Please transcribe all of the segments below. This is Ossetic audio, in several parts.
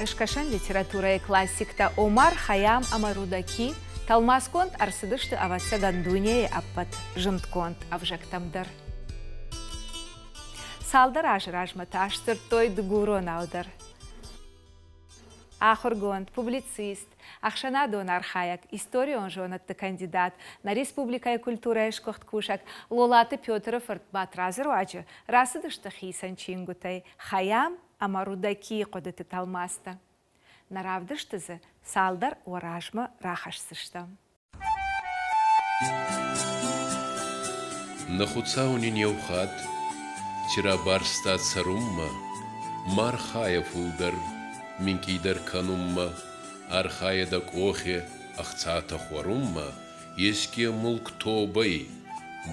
Скӕсӕн литературӕйы классиктӕ Омар Хайам ӕмӕ Рудаки тӕлмацгонд ӕрцыдысты, ӕвӕццӕгӕн, дунейы ӕппӕт зындгонд ӕвзӕгтӕм дӕр. Цалдӕр азы размӕ та сдзырдтой дыгуронау дӕр. Ахуыргонд, публицист, ӕхсӕнадон архайӕг, историон зонӕдты кандидат, нӕ республикӕйы культурӕйы сгуыхт кусӕг Лолаты Петры фырт Батрадзы руаджы рацыдысты хицӕн чингуытӕй Хайам ӕмӕ Рудакийы хъуыдыты тӕлмацтӕ. Нӕ равдысты дзы цалдӕр уӕ размӕ рахӕсдзыстӕм. Нӕ Хуцау нин еу хатт ци рабарста цӕрунмӕ, ма архайӕ фулдӕр, минкъийдӕр кӕнунмӕ, архайӕ дӕ къохи ӕхцатӕ хуӕрунмӕ, еске мулк тобӕй,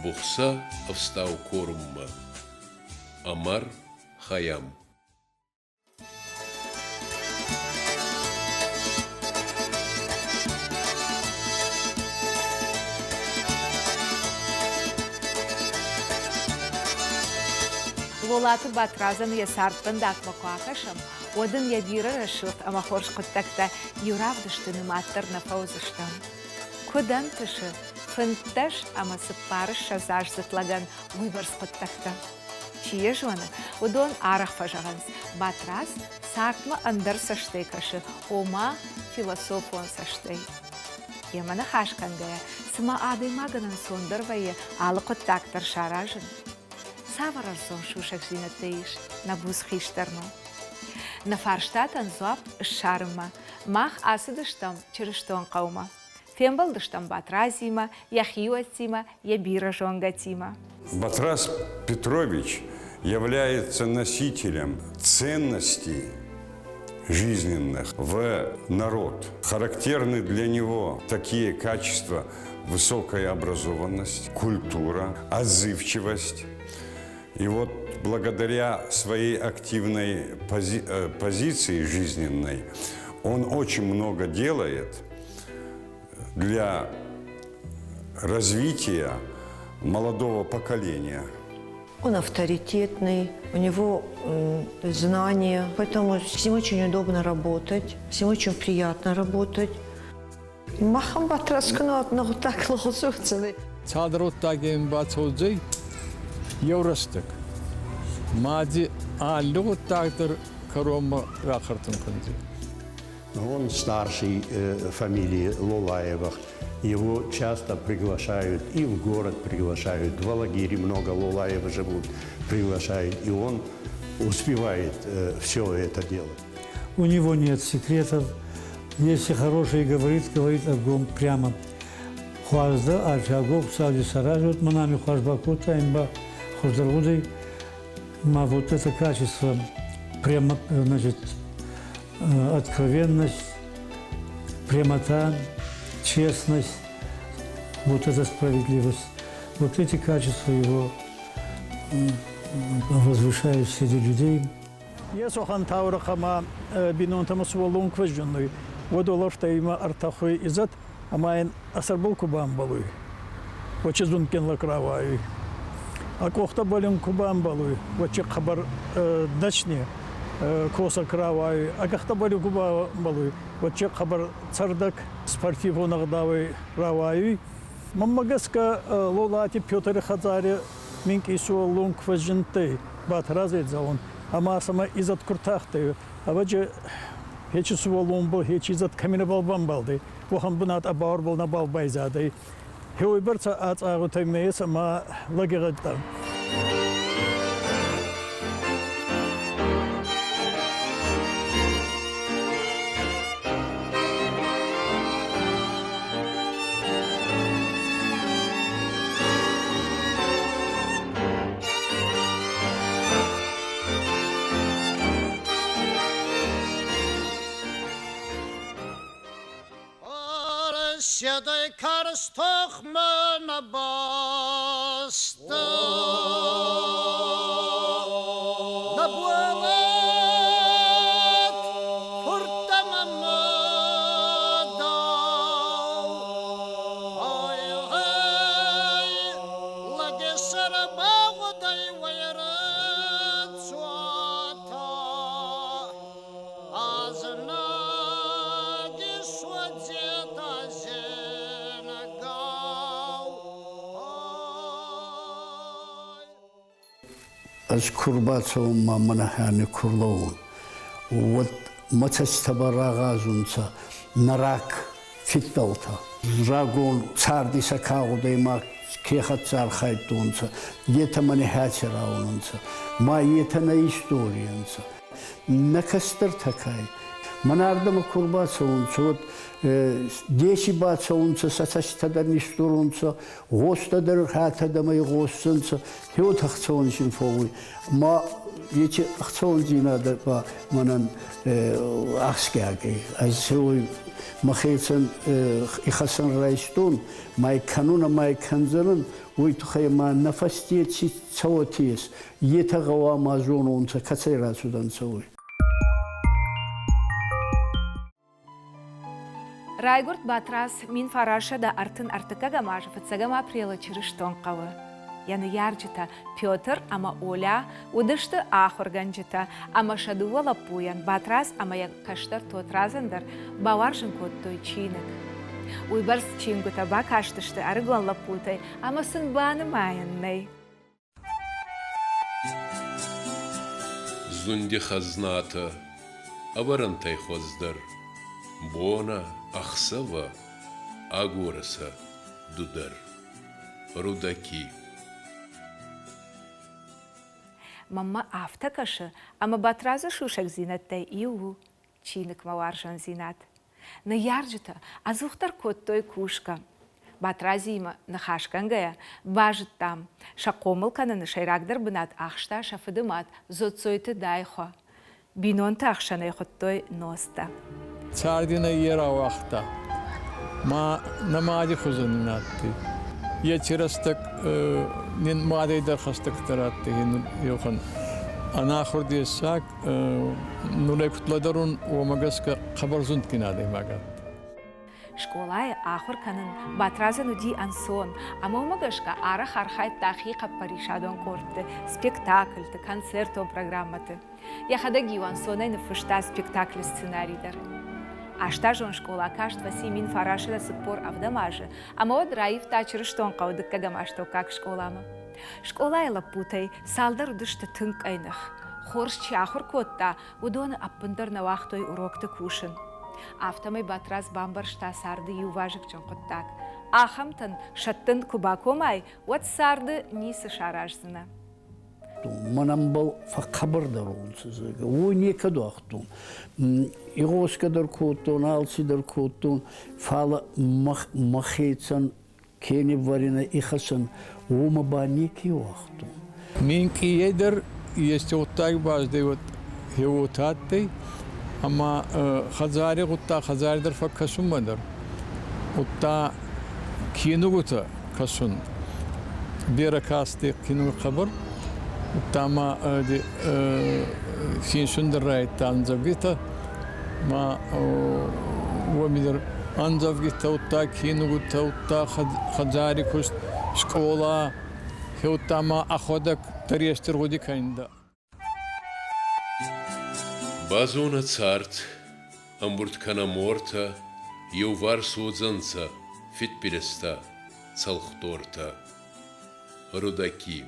бухсӕ ӕфстау корунмӕ. Омар Хайям. Лолаты Батрадзӕн йӕ цардвӕндагмӕ куы акӕсӕм, уӕд ын йӕ бирӕ рӕсугъд ӕмӕ хорз хъуыддӕгтӕ иу равдысты нымад дӕр нӕ фӕуыдзыстӕм. Куыд ӕнтысы 15 ӕмӕ цыппарыссӕдзаздзыд лӕгӕн уыйбӕрц хъуыддӕгтӕ? Чи йӕ зоны, уыдон арӕх фӕзӕгъынц, Батрадз цардмӕ ӕндӕр цӕстӕй кӕсы, ома философон цӕстӕй. Йемӕ ныхас кӕнгӕйӕ, цыма адӕймагӕн ӕнцондӕр вӕййы алы хъуыддаг дӕр саразын. Цавӕр ӕрдзон сусӕгдзинӕдтӕ ис нӕ буц хистӕрмӕ? Нӕ фарстатӕн дзуапп ссарынмӕ мах ацыдыстӕм Чырыстонхъӕумӕ. Фембӕлдыстӕм Батрадзимӕ, йӕ хиуӕттимӕ, йӕ бирӕ зонгӕтимӕ. Батраз Петрович является носителем ценностей жизненных в народ. Характерны для него такие качества высокая образованность, культура, отзывчивость. И вот благодаря своей активной пози позиции жизненной он очень много делает для развития молодого поколения. Он авторитетный, у него знания, поэтому с ним очень удобно работать, с ним очень приятно работать. Махӕн батраскунат нагътак лохосуцаны. Цалдӕр бацӕудзӕй еу рӕстӕг. Мади алли гъуддаг дӕр кӕронмӕ рахъӕртун кӕндзӕй. Он старший фамилии Лолаевых. Его часто приглашают и в город приглашают, в Алагире много Лолаева живут, приглашают, и он успевает все это делать. У него нет секретов. Если хороший говорит, говорит огонь прямо. Хуазда арчагов сади саражут манами хуазбакута имба хуздаргудой. Ма вот это качество, прямо, значит, откровенность, прямота, честность, вот эта справедливость. Вот эти качества его возвышают среди людей. Йесохан таурӕхъ ӕма бийнонтӕмӕ сувӕллон ку фӕззиннуй, уӕд уӕлӕрвтӕй имӕ ӕртӕхуй изӕд ӕма ин ӕ сӕрбӕл ку бамбӕлуй, уӕд чи зундгин лӕг рауайуй. Ӕ къохтӕбӕл ин ку бамбӕлуй, уӕд чи хъӕбӕр дӕсни косӕг рауайуй. Ӕ къӕхтӕбӕл ку бамбӕлуй, уӕд чи хъӕбӕр цӕрдӕг спортивон ӕгъдауӕй рауайуй. Мӕнмӕ гӕсгӕ, Лолати Петри хӕдзари минкъий сувӕллон ку фӕззиндтӕй, Батрадзӕй зӕгъун, ӕма сӕмӕ изӕд ку ртахтӕй, ӕвӕджи хечи сувӕллонбӕл, хечи изӕд кӕми нӕбал бамбалдӕй, уӕхӕн бунат ӕ бауӕрбӕл нӕбал байзадӕй. Хеуойбӕрцӕ ацъагъутӕй ме ес ӕма лӕгигъӕдтӕ. Седой карз тохмӕ нӕ баста. Нӕ болат фурттӕ мӕ мадау. Ай-гъай, лӕги сӕр багъудӕй уӕрӕцуата. Ӕз ку рбацӕуон ма мӕнӕ ами ку рлӕуон, уӕд мӕ цӕстӕбӕл рагъазунцӕ нӕ рак фиддӕлтӕ. Рагон царди сӕ ка гъудӕй ма ке хӕццӕ архайдтонцӕ, етӕ мӕнӕ хӕццӕ раунунцӕ. Ма етӕ нӕ истори ӕнцӕ. Нӕ кӕстӕртӕ кай. Мӕнӕ ардӕмӕ ку рбацӕунцӕ, уӕд деси бацӕунцӕ, сӕ цӕстӕ дӕр нистурунцӕ, гъостӕ дӕр хӕтӕдӕмӕ игъосдзӕнцӕ, хеуот ӕхцӕуӕн син фӕууй. Ма еци ӕхцӕуӕндзийнадӕ ба мӕнӕн ахсгиаг ӕй. Ӕз уой мӕхецӕн ихӕсӕн райстон, май кӕнун ӕма кӕндзӕнӕн, уой туххӕй ма нӕ фӕсте ци цӕуӕт ес, етӕ гъӕуама зононцӕ, кӕцӕй рацудӕнцӕ, уой. Райгуырд Батрадз 1933 азы фыццӕгӕм апрелы Чырыстонхъӕуы. Йӕ ныййарджытӕ Петр ӕмӕ Оля уыдысты ахуыргӕнджытӕ ӕмӕ сӕ дыууӕ лӕппуйӕн Батрадз ӕмӕ йӕ кӕстӕр Тотрадзӕн дӕр бауарзын кодтой чиныг. Уыйбӕрц чингуытӕ бакастысты ӕрыгон лӕппутӕй ӕмӕ сын банымайӕн нӕй. Зунди хӕзнатӕ ӕвӕрӕнтӕй хуӕздӕр, бонӕ, ӕхсӕвӕ агорӕ сӕ ду дӕр. Рудаки. Мӕнмӕ афтӕ кӕсы, ӕмӕ Батрадзы сусӕгдзинӕдтӕй иу у чиныгмӕ уарзондзинад. Ныййарджытӕ ӕдзухдӕр кодтой кусгӕ. Батрадзимӕ ныхасгӕнгӕйӕ базыдтам, сӕ хъомыл кӕныны сӕйрагдӕр бынат ахста сӕ фыдымад Дзоццойты Дайхуа. Бинонты ӕхсӕн ӕй хуыдтой Ностӕ. Царди нӕ е рауагъта, ма нӕ мади хузӕн ин адтӕй. Еци рӕстӕг нин мадӕй дӕр хӕстӕгдӕр адтӕй еухан ӕнахур дессаг. Нур ӕй куд лӕдӕрун, уомӕ гӕсгӕ хъӕбӕр зундгин адӕймаг адтӕй. Скъолайы ахуыр кӕнын Батрадзӕн уыди ӕнцон, ӕмӕ уымӕ гӕсгӕ арӕх архайдта хихъӕппӕрисадон къордты, спектакльты, концертон программӕты. Йӕхӕдӕг-иу ӕнцонӕй ныффыста спектаклы сценарий дӕр. Астазон скъола каст фӕци 1947 азы ӕмӕ уӕд раивта Чырыстонхъӕуы дыккӕгӕм астӕуккаг скъоламӕ. Скъолайы лӕппутӕй цалдӕр уыдысты тынг къӕйных. Хорз чи ахуыр кодта, уыдоны ӕппындӕр нӕ уагътой урокты кусын. Афтӕмӕй Батрадз бамбӕрста царды иу вазыгджын хъуыддаг. Ахӕмтӕн сӕттын куы бакомай, уӕд царды ницы сараздзынӕ. Мӕн ӕмбал фӕхъхъӕбӕрдӕр унцӕ, зӕгъгӕ, уой некӕд уагътон. Игъосгӕ дӕр кодтон, алцидӕр кодтон, фал мӕхецӕн ке ниввӕринӕ ихӕсӕн, уомӕ ба неке уагътон. Минкъийӕй дӕр ести гъуддаг баздӕй, уӕд хеуотӕ адтӕй, ӕма хӕдзари гъуддаг хӕдзари дӕр фӕккӕсунмӕ дӕр. Удта кинугутӕ кӕсун. Берӕ касти кинуги хъӕбӕр. Удта ма финсун дӕр райдӕдта ӕмдзӕвгитӕ. Ма уоми дӕр ӕмдзӕвгитӕ, удта кинугутӕ, удта хӕдзари куст, скъола, удта ма ӕхуӕдӕг дӕр ести гъуди кӕнидӕ. Базонӕ цард, ӕмбурд кӕнӕ мортӕ, еуварс уодзӕнцӕ фидбилизтӕ, цӕлхдортӕ. Рудаки.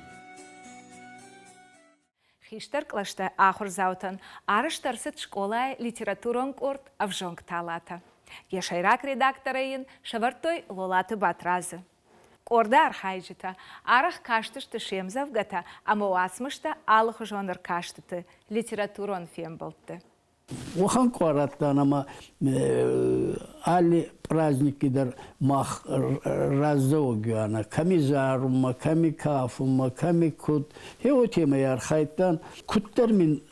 Хистӕр кълӕсты ахуырдзаутӕн арӕзт ӕрцыд скъолайы литературон къорд «Ӕвзонг талатӕ». Йӕ сӕйраг редакторӕй йын сӕвӕрдтой Лолаты Батрадзы. Къорды архайджытӕ арӕх кастысты се мдзӕвгӕтӕ ӕмӕ уацмыстӕ алыхуызон ӕркастыты, литературон фембӕлдты. Уӕхӕн къуар адтан ӕма алли праздникки дӕр мах раздзӕуӕгиуанӕ, кӕми зарунмӕ, кӕми кафунмӕ, кӕми куд. Гье уотемӕй архайдтан. Куддӕр мин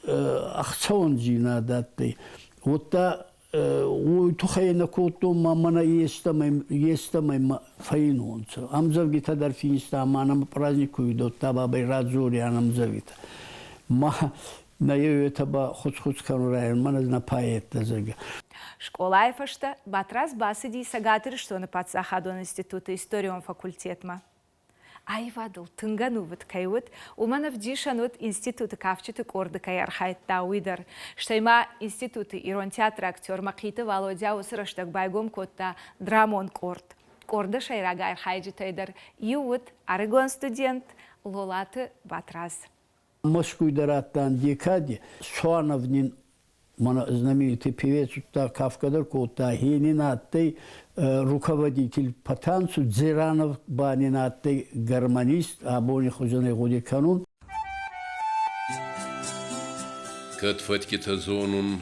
ӕхцӕуӕндзийнадӕ адтӕй, уӕдта уой туххӕй нӕ кодтон ма мӕнӕ естӕмӕй, естӕмӕй мӕ фӕйнонцӕ. Ӕмдзӕвгитӕ дӕр финста, ма нӕмӕ праздник ку уидодта, бабӕй радзориан ӕмдзӕвгитӕ. Ма нӕ еуетӕ ба хуц-хуц кӕнун район, мӕнӕ нӕ поэттӕ, зӕгъгӕ. Скъолайы фӕстӕ Батрадз бацыди Цӕгат Ирыстоны паддзахадон институты историон факультетмӕ. Аивадыл тынг ӕнувыд кӕй уыд, уымӕн ӕвдисӕн уыд институты кафджыты къорды кӕй архайдта, уый дӕр. Стӕй ма институты ирон театры актер Мӕхъиты Валодя уыцы рӕстӕг байгом кодта драмон къорд. Къорды сӕйраг архайджытӕй дӕр иу уыд ӕрыгон студент Лолаты Батрадз. Мӕскуй дӕр адтан декади. Суанов нин знаменитый певец удта кафгӕ дӕр кодта, хе нин адтӕй руководитель по танцу, Дзиранов ба нин адтӕй гармонист, абони хузӕнӕй гъуди кӕнун. Кӕд фӕткитӕ зонун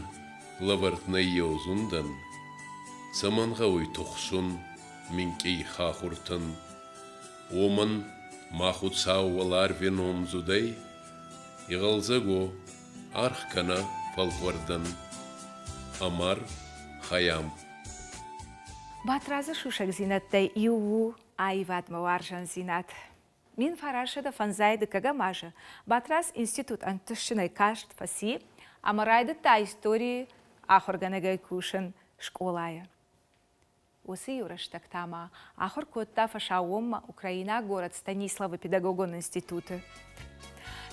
лӕвӕрд нӕййеу зундӕн, цӕмӕн гъӕуй тухсун минкъий хахуртӕн? Уомӕн ма Хуцау уӕларви номдзудӕй игъӕлдзӕг уо, аргъ кӕнӕ фӕлтвӕрдӕн. Омар Хайам. Батрадзы сусӕгдзинӕдтӕй иу у аивадмӕ уарзондзинад. 1905 дыккӕгӕм азы Батрадз институт ӕнтыстджынӕй каст фӕци ӕмӕ райдыдта историйы ахуыргӕнӕгӕй кусын скъолайы. Уыцы иу рӕстӕг та ма ахуыр кодта фӕсаууонмӕ украинаг горӕт Станиславы педагогон институты.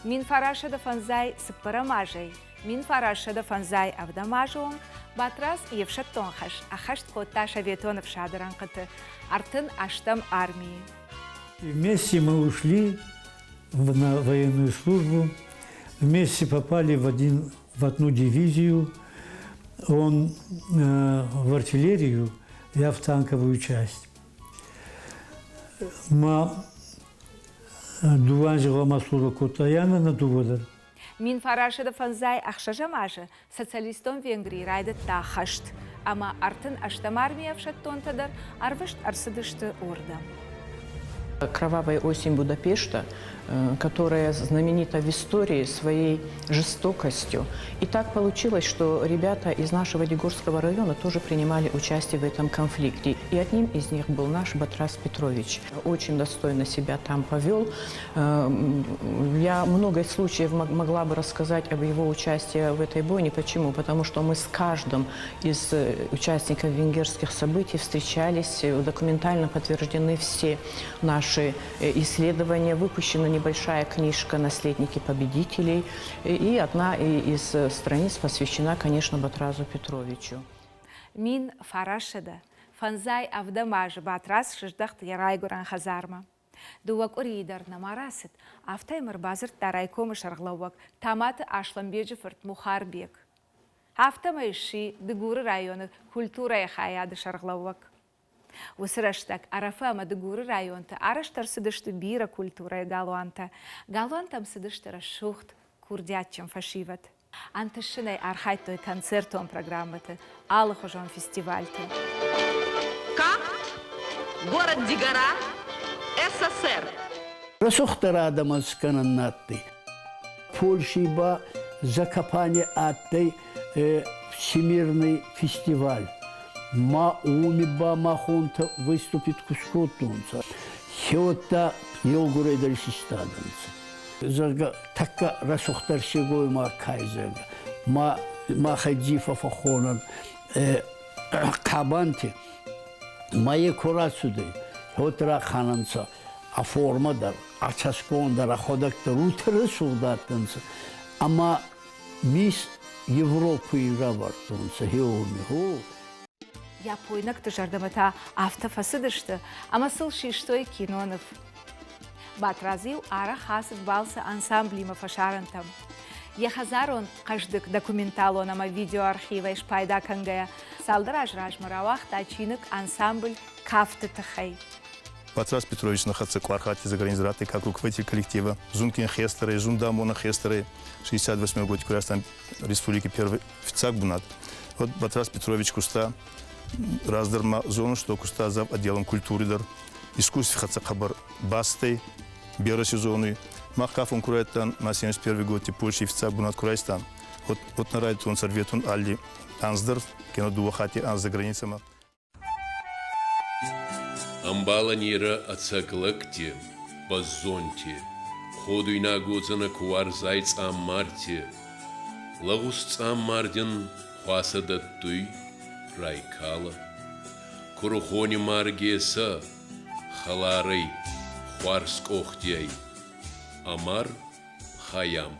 1954 азӕй 1957 азы онг Батрадз йе фсӕддон хӕс ӕххӕст кодта Советон ӕфсады рӕнхъыты 38 армийы. Вместе мы ушли на военную службу, вместе попали в одну дивизию. Он в артиллерию, я в танковую часть. Ма дууӕ ма служба кодта на дууӕ 1956 азы социалистон Венгрийы райдыдта хӕст, ӕмӕ 38 армийы ӕфсӕддонтӕ дӕр ӕрвыст ӕрцыдысты уырдӕм. Кровавая осень Будапешта, которая знаменита в истории своей жестокостью. И так получилось, что ребята из нашего Дигорского района тоже принимали участие в этом конфликте. И одним из них был наш Батрас Петрович. Очень достойно себя там повел. Я много случаев могла бы рассказать об его участии в этой бойне. Почему? Потому что мы с каждым из участников венгерских событий встречались, документально подтверждены все наши исследования, выпущена небольшая книжка «Наследники победителей», и одна из страниц посвящена, конечно, Батразу Петровичу. 1957 азы Батрадз сыздӕхт йӕ райгуырӕн хӕдзармӕ. Дыууӕ къуырийы дӕр нӕма рацыд, афтӕ йӕм ӕрбадзырдта райкомы сӕргълӕууӕг Таматы Аслӕнбеджы фырт Мухарбег. Афтӕмӕй сси Дыгуры районы культурӕйы хайады сӕргълӕууӕг. Уыцы рӕстӕг Ӕрӕфы ӕмӕ Дыгуры районты арӕзт ӕрцыдысты бирӕ культурӕйы галуантӕ. Галуантӕм цыдысты рӕсугъд, курдиатджын фӕсивӕд. Ӕнтыстджынӕй архайдтой концертон программӕты, алыхуызон фестивальты. Кафт, город Дигора, СССР. Рӕсугъддӕр адӕмӕн скӕнӕн на адтӕй. Польши ба Закопане адтӕй Всемирный фестиваль. Ма уоми ба махонтӕ выступить ку скодтонцӕ. Хеуӕттӕ еугурӕй дӕр исистадӕнцӕ. Зӕгъгӕ, тӕккӕ рӕсугъддӕр силгоймаг кай, зӕгъгӕ, ма махӕй дзифа фӕххонӕн Хъабанти. Ма е ку рацудӕй, уӕд раханӕнцӕ а формӕ дӕр, а цӕсгон дӕр, ӕхуӕдӕг дӕр уотӕ рӕсугъд адтӕнцӕ. Ӕма мисс Европи равардтонцӕ хеуоми. Гъо. Япойнӕгты зӕрдӕмӕ та афтӕ фӕцыдысты, ӕмӕ сыл систой киноныв. Батрадз-иу арӕх ацыд балцы ансамблимӕ фӕсарӕнтӕм. Йӕ хӕдзарон хъӕздыг документалон ӕмӕ видеоархивӕй спайда кӕнгӕйӕ, цалдӕр аз размӕ рауагъта чиныг ансамбль «Кафты» тыххӕй. Батраз Петрович нӕхӕццӕ къуар хатти организатор как руководитель коллектива, зундгин хестӕрӕй, зундамонӕг хестӕрӕй 68 годи ку райстан республики первый фиццаг бунат. Вот Батраз Петрович куста раздӕр ма зонун, что куста зав отделом культуры дӕр, искусстви хӕццӕ хъӕбӕр бастӕй, берӕ сезони. Мах кафун ку райдтан, ма 71 годти Польши фиццаг бунат ку райстан. Вот, вот на райдтон ӕрветун алли анз дӕр, кенӕ дууӕ хатти анз за границӕмӕ. Ӕмбалӕн ерӕ ӕцӕг лӕгти, бӕззонти, ходуйнаг уодзӕнӕ ку уарзай цъаммарти. Лӕгъуз цъаммар дин хуасӕ дӕттуй, райкалӕ. Курухони маргесӕ, хӕларӕй, хуарз къохти ӕй. Омар Хайам.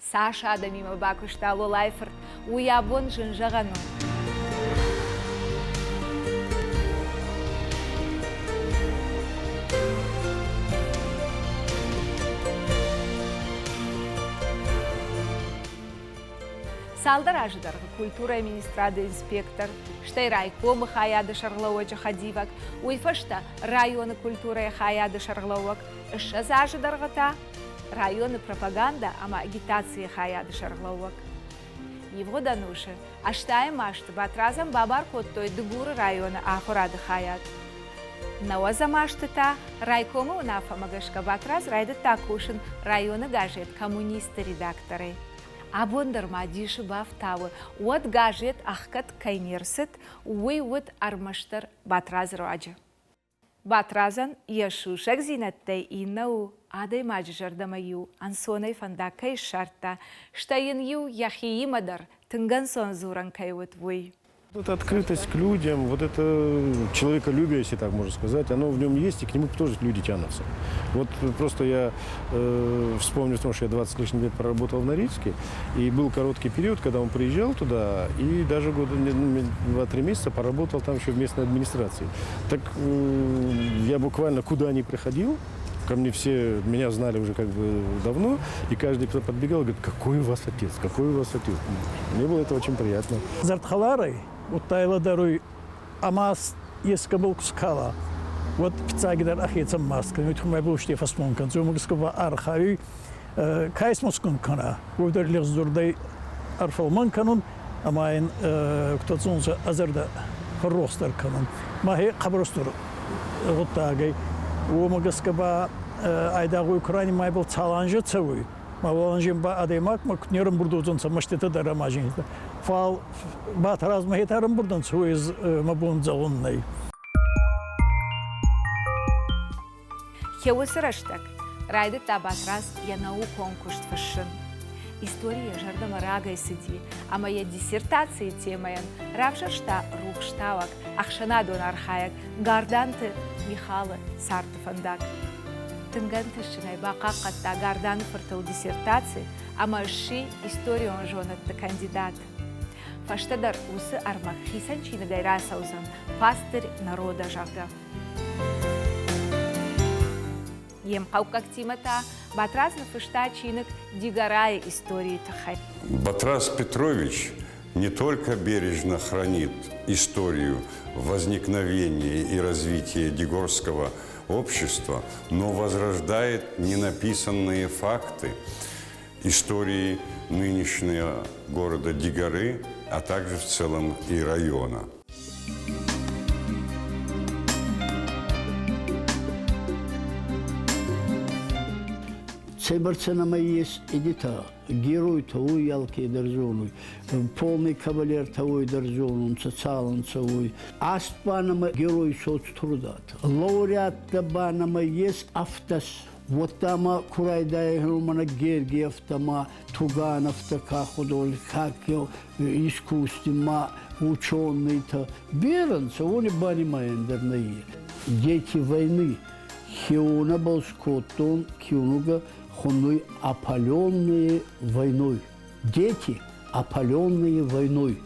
Цас адӕмимӕ бакуыста Лолайы фырт, уый абон зын зӕгъӕн у. Цалдӕр азы дӕргъы культурӕйы министрады инспектор, стӕй райкомы хайады сӕргълӕууӕджы хӕдивӕг, уый фӕстӕ районы культурӕйы хайады сӕргълӕууӕг, 20 азы дӕргъы та районы пропагандӕ ӕмӕ агитацийы хайады сӕргълӕууӕг. Ивгъуыд ӕнусы ӕстайӕм азты Батрадзӕн бабар кодтой Дыгуры районы ахуырады хайад. Нӕуӕдзӕм азты та райкомы уынаффӕмӕ гӕсгӕ Батрадз райдыдта кусын районы газет «Коммунист»-ы редакторӕй. Абон дӕр ма дисы бафтауы, уӕд газет ӕхгӕд кӕй не рцыд, уый уыд ӕрмӕстдӕр Батрадзы руаджы. Батрадзӕн йӕ сусӕгдзинӕдтӕй иннӕ у, адӕймаджы зӕрдӕмӕ-иу ӕнцонӕй фӕндаг кӕй ссардта, стӕй йын-иу йӕхиимӕ дӕр тынг ӕнцон дзурӕн кӕй уыд, уый. Вот открытость к людям, вот это человеколюбие, если так можно сказать, оно в нем есть, и к нему тоже люди тянутся. Вот просто я вспомню, потому что я 20 с лишним лет проработал в Норильске, и был короткий период, когда он приезжал туда, и даже года, 2-3 месяца поработал там еще в местной администрации. Так я буквально куда ни приходил, ко мне все меня знали уже как бы давно, и каждый, кто подбегал, говорит, какой у вас отец, какой у вас отец. Мне было это очень приятно. Зӕрдхӕларӕй, удта лӕдӕруй ӕма ескӕбӕл ку скала, уӕд фиццагидӕр ӕхецӕн маст кӕнуй, тухмӕ бусти фӕсмон кӕнуй, уомӕ гӕсгӕ ба архайуй, ка исмускун кӕна, уой дӕр лигъздзурдӕй ӕрфӕлмӕн кӕнун ӕма ин куд зонунцӕ, ӕ зӕрдӕ фӕррохсдӕр кӕнун. Мӕхе хъӕбӕр устур гъуддаг ӕй. Уомӕ гӕсгӕ ба айдагъ уой ку ранимайбӕл цал анзи цӕуй, ма уал анзем ба адӕймагмӕ куд не рӕмбурд уодзӕнцӕ мӕститӕ дӕр ӕма зинтӕ. Фал Батразмӕ етӕ ӕрӕмбурд ӕнцӕ, уой мӕ бон зӕгъун нӕй. Уыцы рӕстӕг райдыдта Батрадз йӕ наукон куыст фыссын. Истори йӕ зӕрдӕмӕ рагӕй цыди ӕмӕ йӕ диссертацийы темӕйӕн равзӕрста рухстауӕг, ӕхсӕнадон архайӕг Гарданты Михалы царды фӕндаг. Тынг ӕнтыстджынӕй бахъахъхъӕдта Гарданы фыртыл диссертаци ӕмӕ сси историон зонӕдты кандидат. Фӕстӕдӕр уыцы ӕрмӕг хицӕн чиныгӕй рацӕудзӕн «Пастырь народа», зӕгъгӕ. Йе мхъӕуккӕгтимӕ та Батрадз ныффыста чиныг Дигорайы историйы тыххӕй. Батраз Петрович не только бережно хранит историю возникновения и развития дигорского общества, но возрождает ненаписанные факты истории нынешнего города Дигоры, а также в целом и района. Цӕйбӕрцӕ нӕмӕ ес идитӕ, геройтӕ уой алке дӕр зонуй, полный кавалертӕ уой дӕр зонунцӕ, цалунцӕ уой. Аст ба нӕмӕ герой соцтрудат. Лауреаттӕ ба нӕмӕ ес ӕфтӕс. Уӕдта ма ку райдайӕн мӕнӕ Гергиевтӕ ма Тугановтӕ ка художник, как искусств ма ученые-то берӕ нцӕ, уони банимайӕн дӕр нӕййес. Дети войны хеуонӕбӕл скодтон киунугӕ хуннуй «Опаленные войной». Дети, опаленные войной.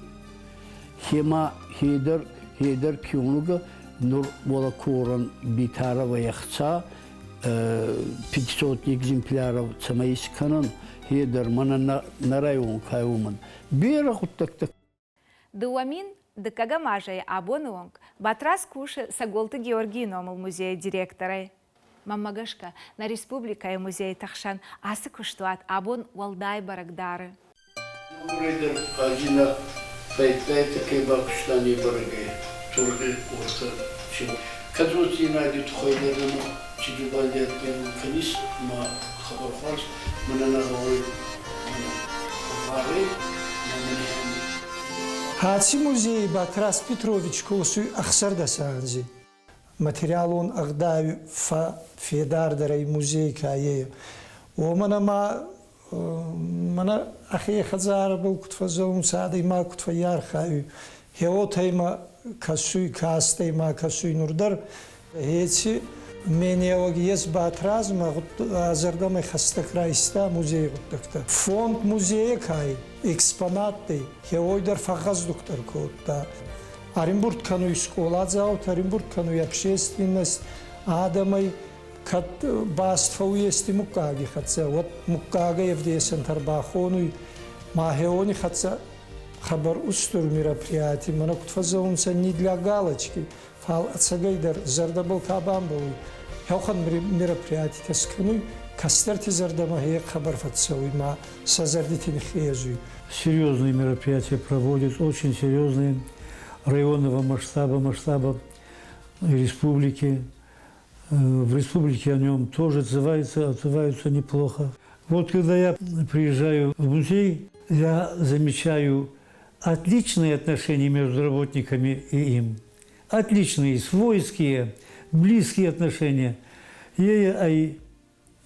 Хема хедӕр хедӕр киунугӕ нур уола Битарова ӕхца 500 экземпляров цӕмӕй искӕнӕн, хе дӕр мӕнӕ нӕ район кай уымӕн. Берӕ гъуддӕгтӕ. 2000 дыккӕгӕм азӕй абоны онг Батрадз кусы Цӕголты Георгийы номыл музейы директорӕй. Мӕнмӕ гӕсгӕ, нӕ республикӕйы музейты хсӕн ацы куыстуат абон уӕлдай бӕрӕг дары. Еугурӕйдӕр Хъазина фӕйттайтӕ ке бакуста не бӕрӕгӕй тургъи къортӕ чи кӕд уодзийнади туххӕй дӕр нӕмӕ чи дзубанди адтӕй кӕнис ма хабар хуарз мӕнӕ нӕ гъӕуй гъарӕй ма мӕнӕ Аци музейи Батраз Петрович косуй 16 анзи. Материалон ӕгъдауи федардӕр ӕй музей ка е. Уомӕн ӕма мӕнӕ ӕхе хӕдзарӕбӕл куд фӕззӕгъунцӕ, адӕймаг куд фӕййархайуй, хеуотӕй ма кӕсуй, кастӕй ма кӕсуй нур дӕр. Еци менеуӕг ес Батразмӕ ӕ зӕрдӕмӕ хӕстӕг райста музейи гъуддӕгтӕ. Фонд музейи ка ӕй, экспонаттӕй хеуой дӕр фӕгъгъӕздугдӕр кодта. Ӕрӕмбурд кӕнуй скъоладзаутӕ, ӕрӕмбурд кӕнуй общественность, адӕмӕй кӕд баст фӕууй ести муггаги хӕццӕ, уӕд муггагӕй ӕвдесӕнтӕ ӕрбахонуй, ма хеуони хӕццӕ Хъӕбӕр устур мероприятий, мӕнӕ куд фӕззӕгъунцӕ, не для галочки, фал ӕцӕгӕйдӕр зӕрдӕбӕл ка бамбӕлуй, еуӕхӕн мероприятитӕ скӕнуй, кӕстӕрти зӕрдӕмӕ хе хъӕбӕр фӕццӕуй ма сӕ зӕрдити ниххезуй. Серьезные мероприятия проводят, очень серьезные, районного масштаба, масштаба республики. В республике о нем тоже отзываются, отзываются неплохо. Вот когда я приезжаю в музей, я замечаю отличные отношения между работниками и им. Отличные, свойские, близкие отношения. Ей ай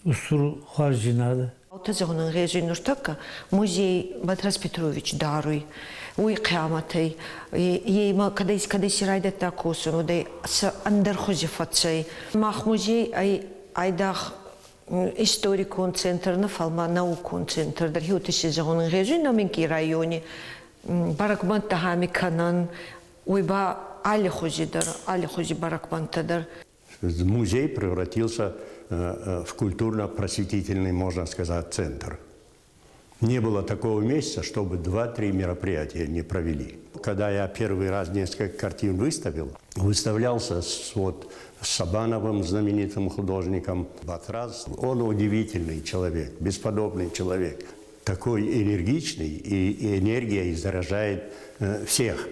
устур хуарздзийнадӕ. Уотӕ зӕгъун ӕнгъезуй нуртӕккӕ музей Батраз Петрович даруй. Уой хъиамӕтӕй е имӕ кӕдӕй кӕдӕй си райдӕдта косун, уӕдӕй сӕ ӕндӕр хузи фӕцӕй. Мах музей ӕй айдагъ историкон центр нӕ, фал ма наукон центр дӕр. Уотӕ си зӕгъун ӕнгъезуй нӕ минкъий райони бӕрӕгбӕнттӕ ами кӕнӕн, уой ба аллихузи дӕр, аллихузи бӕрӕгбӕнттӕ дӕр. Музей превратился в культурно-просветительный, можно сказать, центр. Не было такого месяца, чтобы два-три мероприятия не провели. Когда я первый раз несколько картин выставил, выставлялся с, вот, с Сабановым, знаменитым художником Батраз. Он удивительный человек, бесподобный человек. Такой энергичный, и энергией заражает всех.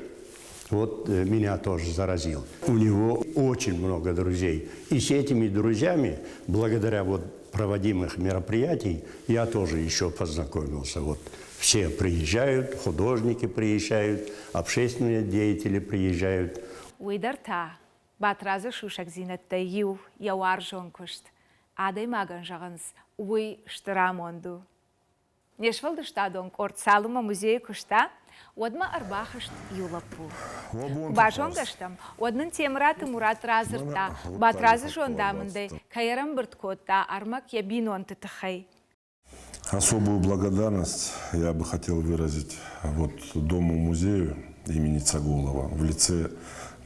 Вот меня тоже заразил. У него очень много друзей. И с этими друзьями, благодаря вот проводимых мероприятий, я тоже еще познакомился. Вот все приезжают, художники приезжают, общественные деятели приезжают. Уый дӕр та Батрадзы сусӕгдзинӕдтӕй иу йӕ уарзон куыст. Адӕймагӕн зӕгъынц, уый стыр амонд у. Не сфӕлдыстадон къорд цалынмӕ музейы куыста, уӕдмӕ ӕрбахызт иу лӕппу. Куы базонгӕ стӕм, уӕд нын Темыраты Мурат радзырдта, Батрадзы зондамындӕй кӕй ӕрӕмбырд кодта ӕрмӕг йӕ бинонты тыххӕй. Особую благодарность я бы хотел выразить вот Дому-музею имени Цаголова в лице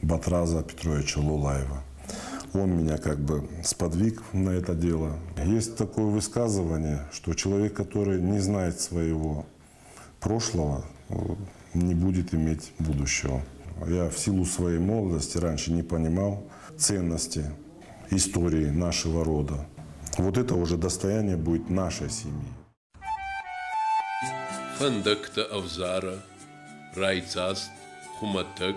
Батраза Петровича Лолаева. Он меня как бы сподвиг на это дело. Есть такое высказывание, что человек, который не знает своего прошлого, не будет иметь будущего. Я в силу своей молодости раньше не понимал ценности истории нашего рода. Вот это уже достояние будет нашей семьи. Фӕндӕгтӕ ӕвзарӕ, райдзаст, хумӕтӕг,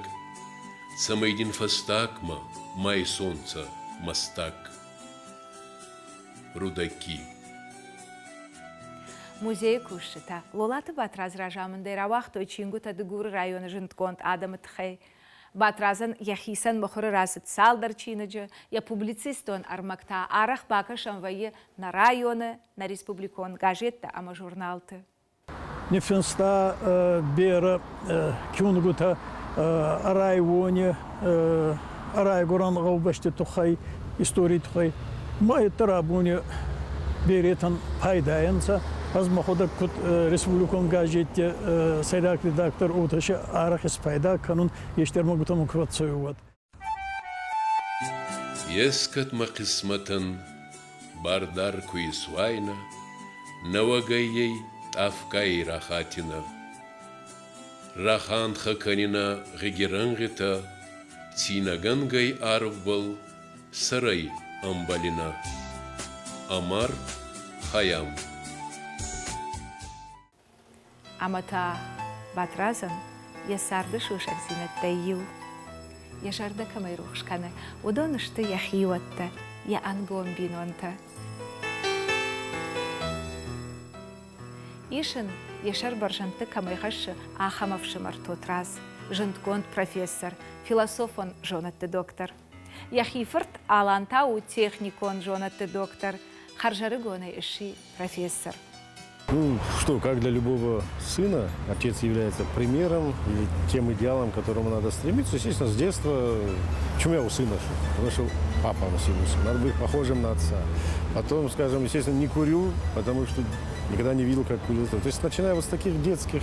цӕмӕй дин фӕстагмӕ ма исонцӕ мӕстаг. Рудаки. Музейы кусджытӕ Лолаты Батрадз разамындӕй рауагътой чингуытӕ Дыгуры районы зындгонд адӕмы тыххӕй. Батрадзӕн йӕхицӕн мыхуыры рацыд цалдӕр чиныджы, йӕ публицистон ӕрмӕг та арӕх бакӕсӕн вӕййы нӕ районы, нӕ республикон газеттӕ ӕмӕ журналты. Ниффинста берӕ киунугутӕ райони райгурӕн гъӕубӕсти туххӕй, историй туххӕй. Ма етӕ абони беретӕн пайда ӕнцӕ. Ӕз мӕхуӕдӕг куд республикон газетти сӕйраг редактор уотӕ си арӕх испайда кӕнун, ести ӕрмӕгутӕмӕ ку фӕццӕуй, уӕд. Ескӕд мӕ хъисмӕтӕн бардар ку исуайнӕ, нӕуӕгӕй ey тъафгай рахатинӕ. Раханхӕ кӕнинӕ гъигирӕнгъитӕ, цийнӕгӕнгӕй арвбӕл сӕрӕй ӕмбӕлинӕ. Омар Хайам. Ӕмӕ та Батрадзӕн йӕ царды сусӕгдзинӕдтӕй иу. Йӕ зӕрдӕ кӕмӕй рухс кӕны, уыдон сты йӕ хиуӕттӕ, йӕ ӕнгом бинонтӕ. Ис ын, йӕ сӕр бӕрзӕндты кӕмӕй хӕссы, ахӕм ӕфсымӕр Тотрадз, зындгонд профессор, философон зонӕдты доктор. Йӕхи фырт Алан та у техникон зонӕдты доктор, хӕрзӕрыгонӕй сси профессор. Ну, что, как для любого сына, отец является примером или тем идеалом, к которому надо стремиться. Естественно, с детства, почему я у сына, потому что папа у сына, надо быть похожим на отца. Потом, скажем, естественно, не курю, потому что Никогда не видел, как курил. То есть, начиная вот с таких детских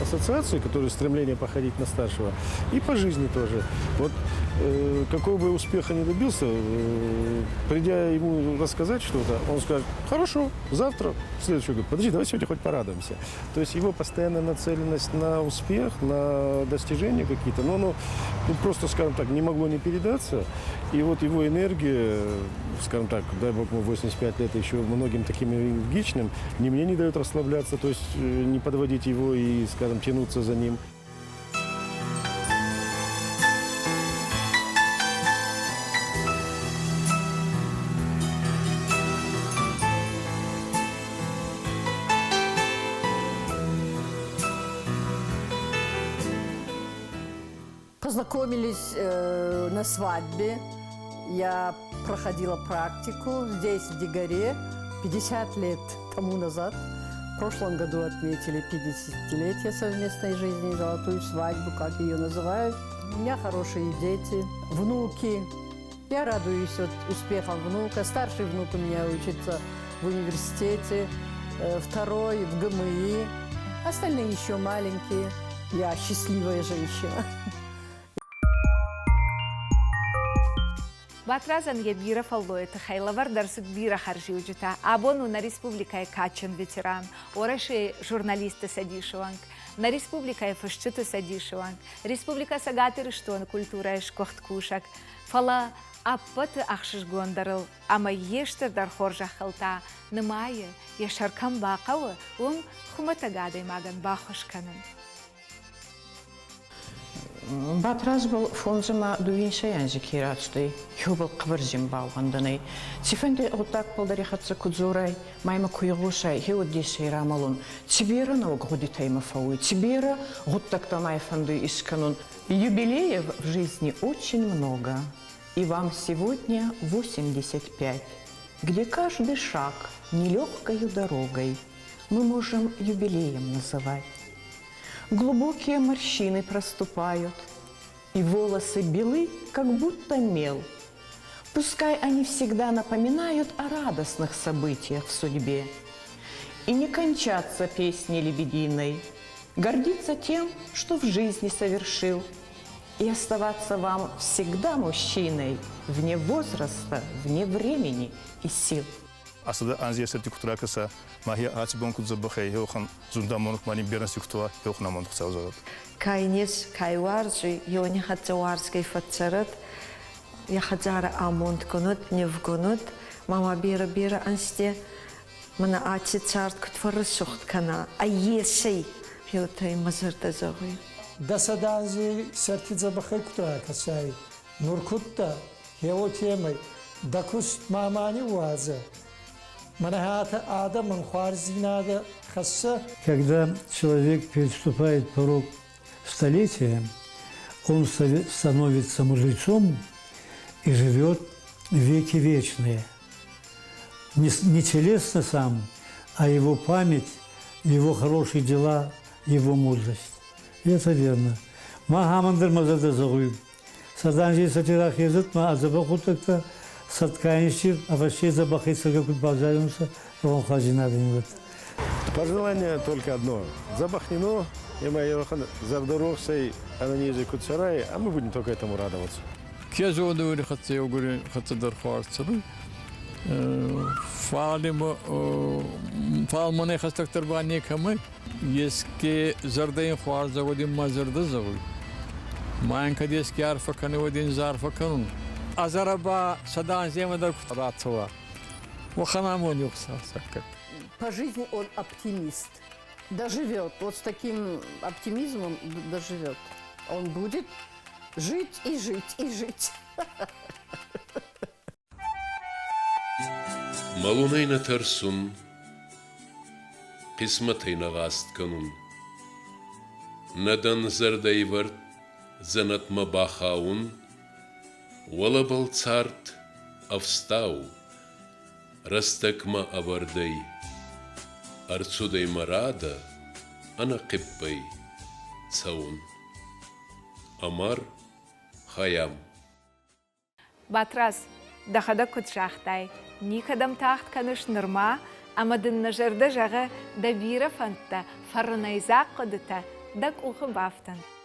ассоциаций, которые стремление походить на старшего, и по жизни тоже. Вот какого бы успеха не добился, придя ему рассказать что-то, он скажет, хорошо, завтра, в следующий год, подожди, давай сегодня хоть порадуемся. То есть его постоянная нацеленность на успех, на достижения какие-то, но оно, ну, просто, скажем так, не могло не передаться. И вот его энергия, скажем так, дай бог ему 85 лет, еще многим таким энергичным, ни мне не дает расслабляться, то есть не подводить его и, скажем, тянуться за ним. Познакомились на свадьбе. Я проходила практику здесь, в Дигоре, 50 лет тому назад. В прошлом году отметили 50-летие совместной жизни, золотую свадьбу, как ее называют. У меня хорошие дети, внуки. Я радуюсь вот успехам внука. Старший внук у меня учится в университете, второй в ГМИ. Остальные еще маленькие. Я счастливая женщина. Батрадзӕн йӕ бирӕ фӕллойы тыххӕй лӕвӕрд ӕрцыд бирӕ хӕрзиуджытӕ. Абон у нӕ республикӕйы кадджын ветеран, Уӕрӕсейы журналистты цӕдисы уӕнг, нӕ республикӕйы фысджыты цӕдисы уӕнг, Республикӕ Цӕгат Ирыстоны культурӕйы сгуыхт кусӕг. Фӕлӕ ӕппӕты ӕхсызгондӕрыл ӕмӕ йе стырдӕр хорзӕхыл та нымайы, йӕ сӕр кӕм бахъӕуы, уым хуымӕтӕг адӕймагӕн баххуыс кӕнын. Батразбӕл фондзӕмӕ дууинсӕй анзи ке рацудӕй, еубӕл хъӕбӕр зин баууӕндӕн ӕй. Цийфӕнди гъуддагбӕл дӕр хӕццӕ ку дзорай, ма имӕ ку игъосай, гье дессӕй рамӕлун. Ци берӕ нӕуӕг гъудитӕ имӕ фӕууй, ци берӕ гъуддӕгтӕ ма фӕндуй искӕнун. Юбилеев в жизни очень много, и вам сегодня 85, где каждый шаг нелегкою дорогой мы можем юбилеем называть. Глубокие морщины проступают, и волосы белы, как будто мел. Пускай они всегда напоминают о радостных событиях в судьбе. И не кончатся песни лебединой, гордиться тем, что в жизни совершил, и оставаться вам всегда мужчиной вне возраста, вне времени и сил. Асада анзи сӕрти куд ракӕса, ма хе аци бон куд дзӕбӕх ӕй, еуӕхӕн зундамонӕг ма нин берӕ куд уа, еуӕхӕн амонд Хуцау зӕгъӕд. Ка нез, ка уарзуй, еуни хӕццӕ уарзгӕй фӕццӕрӕд, йӕ хӕдзары амонд кӕнӕд, нивгӕнӕд, ма ма берӕ-берӕ ӕнзте мӕнӕ аци цард куд фӕррӕсугъд кӕна, ӕй гъеуотӕ мӕ зӕрдӕ зӕгъуй. Дӕ сӕдӕ анзи сӕрти дзӕбӕхӕй куд ракӕсай, нур кудтӕ, гъеуотемӕй, дӕ куст ма ма ниууадзӕ. Мӕнӕ адӕмӕн хуарздзийнадӕ хӕсса. Когда человек переступает порог столетия, он становится мудрецом и живет веки вечные. Не телесно сам, а его память, его хорошие дела, его мудрость. И это верно. Ма хамандыр мазада зағуй. Саданжи сатирах езет, ма азаба саткаинши, аваши забахи сагакут базарюнса, вон хазина вот. Пожелание только одно. Забахнино, и моя зардорохсай, ананизе куцарай, а мы будем только этому радоваться. Ке зоны хӕццӕ еугури хӕццӕ дӕр хуарз цӕруй. Фал фал мӕнӕй хӕстӕгдӕр ба некӕмӕй. Еске зӕрдӕ ин хуарз зӕгъуд ин мӕ зӕрдӕ зӕгъуй. Ма ин кӕд еске арфӕ кӕнуй, уӕд ин арфӕ кӕнун. Азара ба сӕдӕ анземӕ дӕр ку рацӕуа. Уӕхӕн амонд Хуцау саккаг. По жизни он оптимист. Доживет. Вот с таким оптимизмом доживет. Он будет жить и жить и жить. Мӕлунӕй нӕ тӕрсун, хъисмӕтӕй нӕ гъаст кӕнун. Нӕ дӕн зӕрдӕйвӕрд дзӕнӕтмӕ бахаун, уӕлӕбӕл цард ӕфстау, рӕстӕгмӕ ӕвӕрдӕй. Ӕрцудӕй мӕ радӕ ӕнӕхъиппӕй цӕун. Омар Хайям. Батрадз, дӕхӕдӕг куыд загътай, никӕдӕм тагъд кӕныс нырма, Ӕмӕ дын нӕ зӕрдӕ зӕгъы дӕ бирӕ фӕндтӕ, фӕрнӕйдзаг хъуыдытӕ дӕ къухы бафтӕнт.